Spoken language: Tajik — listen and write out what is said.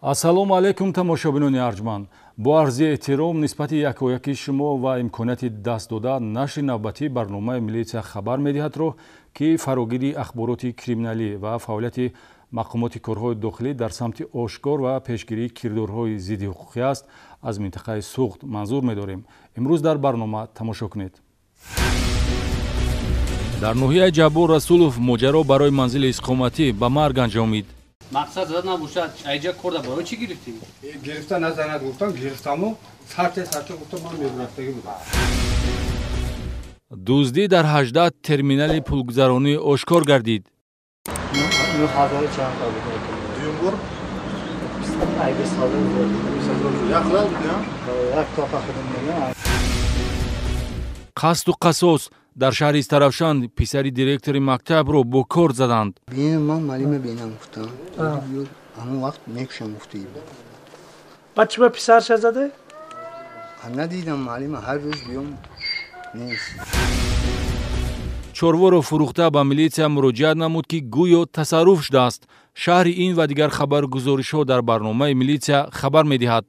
Ассалому алайкум, тамошобинони арҷманд. Бо арзи эҳтиром нисбати якояки шумо ва имконияти даст дода, нашри навбатии барномаи «Милитсия хабар медиҳад»-ро, ки фарогири ахбороти криминалӣ ва фаъолияти мақомоти корҳои дохилӣ дар самти ошкор ва пешгирии кирдорҳои зиддиҳуқуқӣ аст, аз минтақаи Суғд манзур медорем. Имрӯз дар барнома тамошо кунед. Дар ноҳияи Ҷаббор Расулов моҷаро барои манзили истиқоматӣ ба марг анҷомид. Мақсад зада набошад, айҷа корда барои чӣ гирифтӣ? Гирифта назанад гуфтам, гирифтаму сарте сарте гуфтам, ман мебурафтагӣ будам. Дуздӣ дар 18 терминали пулгузаронӣ ошкор гардид. Дуюм бор як. Қасду қасос: дар шаҳри Истаравшан писари директори мактабро бо кор заданд. Ман маълима бинам гуфтам, ҳамон вақт мекушам гуфтаи буд. Баъд чӣ ба писарша заде? Надидам маълима, ҳар рӯз биём, нест. Чорворо фурӯхта ба милитсия муроҷиат намуд, ки гӯё тасарруф шудааст. Шарҳи ин ва дигар хабаргузоришҳо дар барномаи «Милитсия хабар медиҳад».